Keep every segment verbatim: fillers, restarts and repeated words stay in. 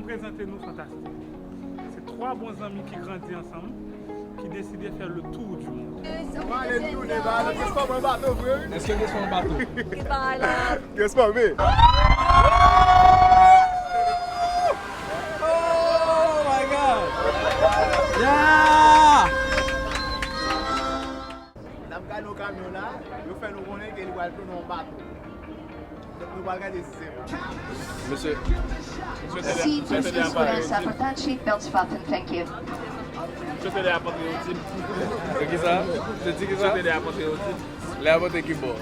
Prezante nou Fantastik. Se twa bon zanmi ki grandi ansanm, ki deside fè le tour du monde. Mwen ale tounen ba, Gaspard pran bato vre, wi. Èske Gaspard pran bato? Gaspard, men. Oh my God! Yeah! N ap gade yon kamyon la, yo fè nou konnen ke li pral tounen yon bato. Donk, nou pral gade si se vre. Mesye, Seat is, is where, seat belts fasten, thank you. Chofè de a patriyotip. Se ki sa? Se di ki sa? Chofè de a patriyotip. Lè a pote ki bò?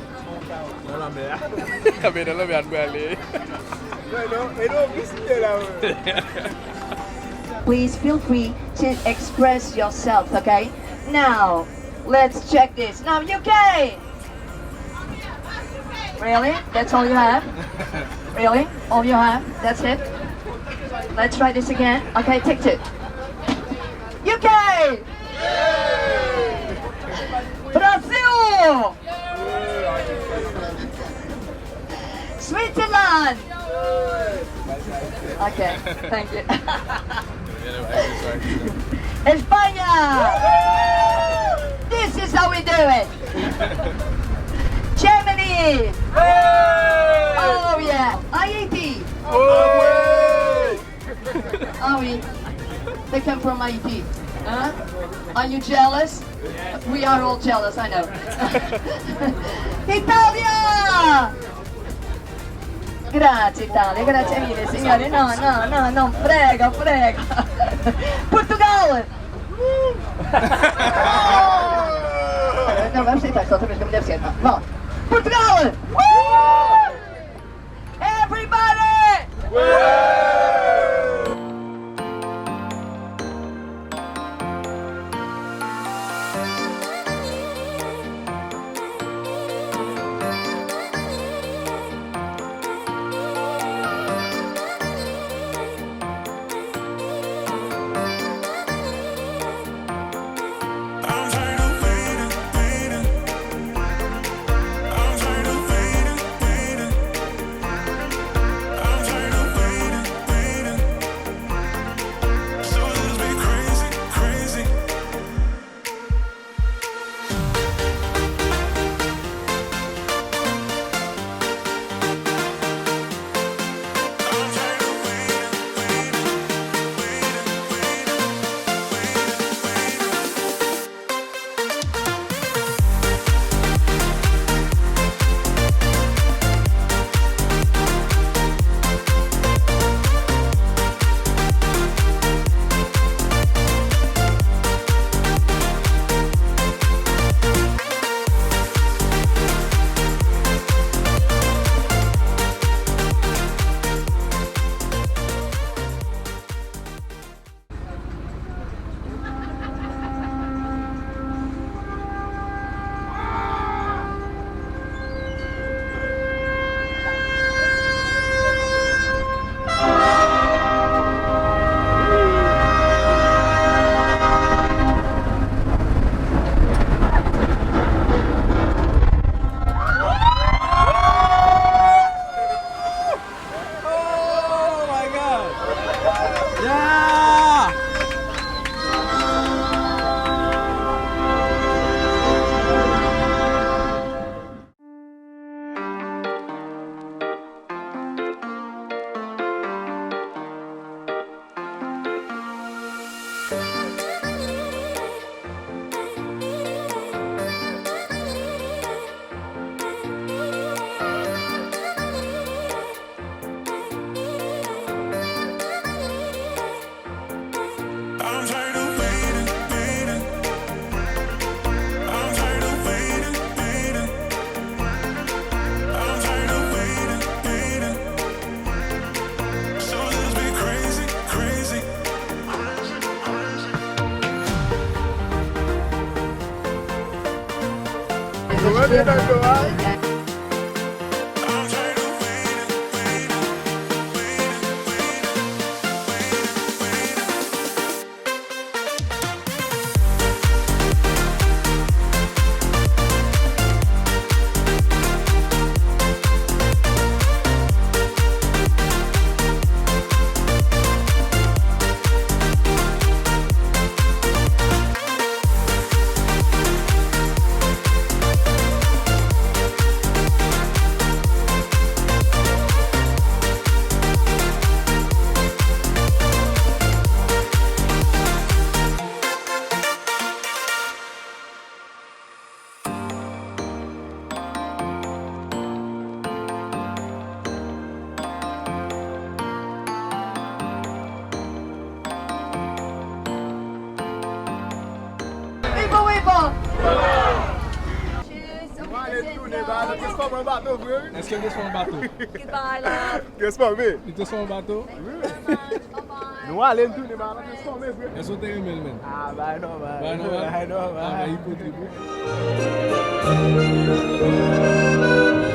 Nan lanmè a. Kanpe nan lanmè a, nou prale. Non, non, e non, visite la, wè. Please feel free to express yourself, okay? Now, let's check this. Now, U K! Really? That's all you have? Really? All you have? That's it? Let's try this again. Okay, take two. U K! Brasil! Switzerland! Okay, thank you. España! This is how we do it! Germany! Oh yeah! Haiti! Ah oui. They come from Haiti. Huh? Are you jealous? We are all jealous, I know. Italia! Grazie, Italia, grazie mille, signore. No, no, no, non prego, prego. Portugal! No, vamos sentar, só também que me deve ser. Bom, Portugal! Everybody! Oh my God! Yeah! Pran bato vre, wi. Èske l te sou yon bato? Kit bagay la. Transfòme. Li te sou yon bato? Nou ale, n tounen, bagay la transfòme vre. Èske w te renmen l menm? Ah, bagay nòmal. Bagay nòmal? Bagay nòmal. Ah, bagay ipotrik, wi.